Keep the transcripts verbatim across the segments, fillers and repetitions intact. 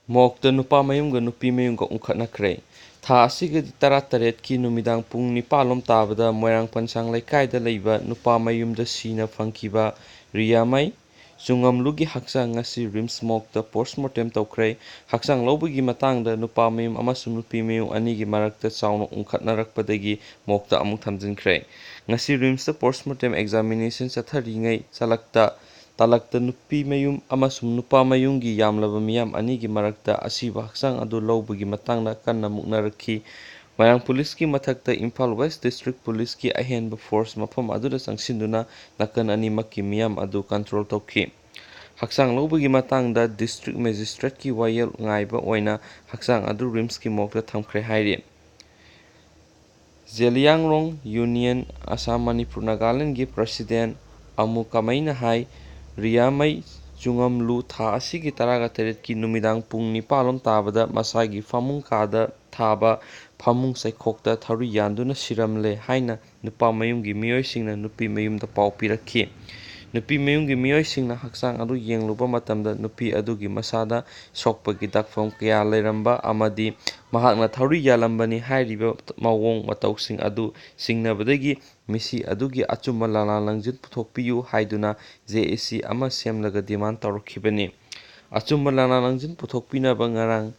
ꯃꯣꯛꯇ ꯅꯨꯄꯥ ꯃꯌꯨꯝꯒ ꯅꯨꯄꯤ ꯃꯌꯨꯝꯒ ꯎꯪꯈꯠꯅꯈ꯭ꯔꯦ꯫ ꯊꯥ ꯑꯁꯤꯒꯤ ꯇꯔꯥꯇꯔꯦꯠꯀꯤ ꯅꯨꯃꯤꯗꯥꯡ ꯄꯨꯡ ꯅꯤꯄꯥꯜ ꯂꯣꯝ ꯇꯥꯕꯗ ꯃꯣꯏꯔꯥꯡ ꯄꯟꯁꯥꯡ ꯂꯩꯀꯥꯏꯗ ꯂꯩꯕ ꯅꯨꯄꯥ ꯃꯌꯨꯝꯗ ꯁꯤꯅ ꯐꯪꯈꯤꯕ ꯔꯤꯌꯥꯃꯩ ꯆꯨꯉꯝꯂꯨꯒꯤ ꯍꯛꯆꯥꯡ ꯉꯁꯤ ꯔꯤꯝꯁ ꯃꯣꯛꯇ ꯄꯣꯁꯃꯣꯔꯇꯦꯝ ꯇꯧꯈ꯭ꯔꯦ꯫ ꯍꯛꯆꯥꯡ ꯂꯧꯕꯒꯤ ꯃꯇꯥꯡꯗ ꯅꯨꯄꯥ ꯃꯌꯨꯝ ꯑꯃꯁꯨꯡ ꯅꯨꯄꯤ ꯃꯌꯨꯝ ꯑꯅꯤꯒꯤ ꯃꯔꯛꯇ ꯆꯥꯎꯅ ꯎꯪꯈꯠꯅꯔꯛꯄꯗꯒꯤ ꯃꯣꯛꯇ ꯑꯃꯨꯛ ꯊꯝꯖꯤꯟꯈ꯭ꯔꯦ꯫ ꯉꯁꯤ ꯔꯤꯝꯁꯇ ꯄꯣꯁꯃꯣꯔꯇꯦꯝ ꯑꯦꯛꯖꯥꯃꯤꯅꯦꯁꯟ ꯆꯠꯊꯔꯤꯉꯩ ꯆꯠꯂꯛꯇ ꯇꯥꯂꯛꯇ ꯅꯨꯄꯤ ꯃꯌꯨꯝ ꯑꯃꯁꯨꯡ ꯅꯨꯄꯥ ꯃꯌꯨꯝꯒꯤ ꯌꯥꯝꯂꯕ ꯃꯤꯌꯥꯝ ꯑꯅꯤꯒꯤ ꯃꯔꯛꯇ ꯑꯁꯤꯕ ꯍꯛꯆꯥꯡ ꯑꯗꯨ ꯂꯧꯕꯒꯤ ꯃꯇꯥꯡꯗ ꯀꯟꯅ ꯃꯨꯛꯅꯔꯛꯈꯤ꯫ ꯃꯣꯏꯔꯥꯡ ꯄꯨꯂꯤꯁꯀꯤ ꯃꯊꯛꯇ ꯏꯝꯐꯥꯜ ꯋꯦꯁ ꯗꯤꯁꯇ꯭ꯔꯤꯛ ꯄꯨꯂꯤꯁꯀꯤ ꯑꯍꯦꯟꯕ ꯐꯣꯔꯁ ꯃꯐꯝ ꯑꯗꯨꯗ ꯆꯪꯁꯤꯟꯗꯨꯅ ꯅꯥꯀꯟ ꯑꯅꯤꯃꯛꯀꯤ ꯃꯤꯌꯥꯝ ꯑꯗꯨ ꯀꯟꯇ꯭ꯔꯣꯜ ꯇꯧꯈꯤ꯫ ꯍꯛꯆꯥꯡ ꯂꯧꯕꯒꯤ ꯃꯇꯥꯡꯗ ꯗꯤꯁꯇ꯭ꯔꯤꯛ ꯃꯦꯖꯤꯁꯇ꯭ꯔꯦꯠꯀꯤ ꯋꯥꯌꯦꯜ ꯉꯥꯏꯕ ꯑꯣꯏꯅ ꯍꯛꯆꯥꯡ ꯑꯗꯨ ꯔꯤꯝꯁꯀꯤ ꯃꯣꯔꯒꯇ ꯊꯝꯈ꯭ꯔꯦ ꯍꯥꯏꯔꯤ꯫ ꯖꯦꯂꯤꯌꯥꯡꯔꯣꯡ ꯌꯨꯅꯤꯌꯟ ꯑꯁꯥꯝ ꯃꯅꯤꯄꯨꯔ ꯅꯥꯒꯥꯂꯦꯟꯒꯤ ꯄ꯭ꯔꯁꯤꯗꯦꯟ ꯑꯃꯨ ꯀꯃꯩꯅ ꯍꯥꯏ, ꯔꯤꯌꯥꯃꯩ ꯆꯨꯉꯝꯂꯨ ꯊꯥ ꯑꯁꯤꯒꯤ ꯇꯔꯥꯒ ꯇꯔꯦꯠꯀꯤ ꯅꯨꯃꯤꯗꯥꯡ ꯄꯨꯡ ꯅꯤꯄꯥꯜ ꯂꯣꯝ ꯇꯥꯕꯗ ꯃꯁꯥꯒꯤ ꯐꯃꯨꯡ ꯀꯥꯗ ꯊꯥꯕ ꯐꯃꯨꯡ ꯆꯩꯈꯣꯛꯇ ꯊꯧꯔꯤ ꯌꯥꯟꯗꯨꯅ ꯁꯤꯔꯝꯂꯦ ꯍꯥꯏꯅ ꯅꯨꯄꯥ ꯃꯌꯨꯝꯒꯤ ꯃꯤꯑꯣꯏꯁꯤꯡꯅ ꯅꯨꯄꯤ ꯃꯌꯨꯝꯗ ꯄꯥꯎ ꯄꯤꯔꯛꯈꯤ꯫ ꯅꯨꯄꯤ ꯃꯌꯨꯝꯒꯤ ꯃꯤꯑꯣꯏꯁꯤꯡꯅ ꯍꯛꯆꯥꯡ ꯑꯗꯨ ꯌꯦꯡꯂꯨꯕ ꯃꯇꯝꯗ ꯅꯨꯄꯤ ꯑꯗꯨꯒꯤ ꯃꯁꯥꯗ ꯁꯣꯛꯄꯒꯤ ꯗꯥꯛꯐꯝ ꯀꯌꯥ ꯂꯩꯔꯝꯕ ꯑꯃꯗꯤ ꯃꯍꯥꯛꯅ ꯊꯧꯔꯤ ꯌꯥꯜꯂꯝꯕꯅꯤ ꯍꯥꯏꯔꯤꯕ ꯃꯑꯣꯡ ꯃꯇꯧꯁꯤꯡ ꯑꯗꯨ ꯆꯤꯡꯅꯕꯗꯒꯤ ꯃꯤꯁꯤ ꯑꯗꯨꯒꯤ ꯑꯆꯨꯝꯕ ꯂꯥꯂꯥ ꯂꯪꯖꯤꯟ ꯄꯨꯊꯣꯛꯄꯤꯌꯨ ꯍꯥꯏꯗꯨꯅ ꯖꯦ ꯑꯦ ꯁꯤ ꯑꯃ ꯁꯦꯝꯂꯒ ꯗꯤꯃꯥꯟ ꯇꯧꯔꯛꯈꯤꯕꯅꯤ꯫ ꯑꯆꯨꯝꯕ ꯂꯥꯂꯥ ꯂꯪꯖꯤꯟ ꯄꯨꯊꯣꯛꯄꯤꯅꯕ ꯉꯔꯥꯡ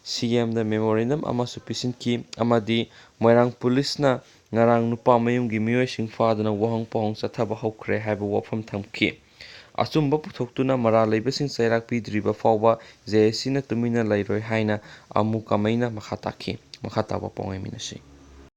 ꯁꯤ ꯑꯦꯝꯗ ꯃꯦꯃꯣꯔꯦꯟꯗꯝ ꯑꯃꯁꯨ ꯄꯤꯁꯤꯟꯈꯤ ꯑꯃꯗꯤ ꯃꯣꯏꯔꯥꯡ ꯄꯨꯂꯤꯁꯅ ꯉꯔꯥꯡ ꯅꯨꯄꯥ ꯃꯌꯨꯝꯒꯤ ꯃꯤꯑꯣꯏꯁꯤꯡ ꯐꯥꯗꯨꯅ ꯋꯥꯍꯪ ꯄꯥꯎꯍꯪ ꯆꯠꯊꯕ ꯍꯧꯈ꯭ꯔꯦ ꯍꯥꯏꯕ ꯋꯥꯐꯝ ꯊꯝꯈꯤ꯫ ꯑꯆꯨꯝꯕ ꯄꯨꯊꯣꯛꯇꯨꯅ ꯃꯔꯥꯜ ꯂꯩꯕꯁꯤꯡ ꯆꯩꯔꯥꯛ ꯄꯤꯗ꯭ꯔꯤꯕ ꯐꯥꯎꯕ ꯖꯦ ꯑꯦ ꯁꯤꯅ ꯇꯨꯃꯤꯟꯅ ꯂꯩꯔꯣꯏ ꯍꯥꯏꯅ ꯑꯃꯨ ꯀꯃꯩꯅ ꯃꯈꯥ ꯇꯥꯈꯤ꯫ ꯃꯈꯥ ꯇꯥꯕ ꯄꯥꯎ ꯉꯥꯏꯃꯤꯟꯅꯁꯤ꯫